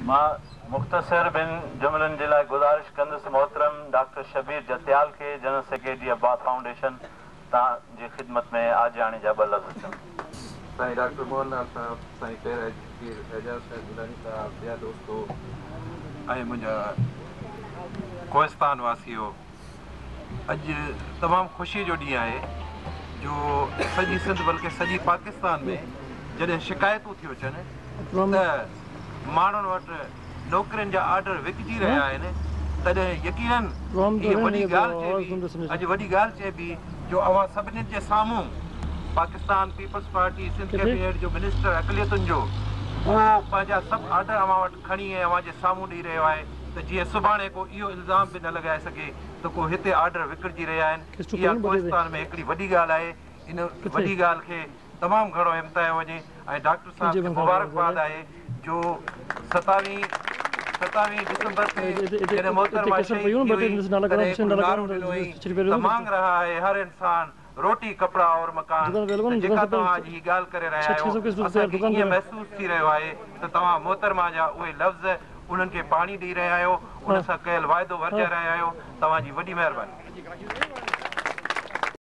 مان مختصر ٻن جملن جي لاء گذارش ڪندس محترم ڊاڪٽر شبير جتيال کي جنرل سيڪريٽري عباس فائونڊيشن توهان جي خدمت ۾ آجياڻي جا ٻه لفظ چون. سائين ڊاڪٽر موهن لال صاحب، سائين پير حاجي فقير اعجاز شاهه گيلاني صاحب، ٻيا دوستو ۽ منهنجا ڪوهستان واسيو، اڄ تمام خوشي جو ڏينهن آهي جو سڄي سنڌ بلڪه سڄي پاڪستان ۾ جڏهن شڪايتون ٿيون اچن ته ماڻهن وٽ نوڪرين جا آرڊر وڪجي رهيا آهن تڏهن يقينن هيء وڏي ڳالهه چئبي اڄ وڏي ڳالهه چئبي جو اوهان سڀني جي سامهون Pakistan peoples party Sindh cabinet جو منسٽر اقليتن جو اهو پنهنجا سڀ آرڊر اوهان وٽ کڻي ۽ اوهان جي سامهون ڏئي رهيو آهي ته جيئن سڀاڻي ڪو اهو الزام به نه لڳائي سگهي ته ڪو هتي آرڊر وڪڻجي رهيا آهن. اها ڪوهستان ۾ هڪڙي وڏي ڳالهه آهي. ان وڏي ڳالهه کي تمام گهڻو همتايو وڃي ۽ ڊاڪٽر صاحب کي مبارڪباد آهي جو ستاويهين ستاويهين ڊسمبر تي جڏهن محترمه شهيد ٿي هئي تڏهن هڪڙو نعرو ڏنو هئي ته مانگ رها هي هر انسان روٽي ڪپڙا اور مڪان ته جيڪا توهان اڄ هي ڳالهه ڪري رهيا آهيو اسان کي ائين محسوس ٿي رهيو آهي ته توهان محترمه جا اهي لفظ انهن کي پاڻي ڏئي رهيا آهيو ان سان ڪيل واعدو ورجائي رهيا آهيو توهان جي وڏي مهرباني.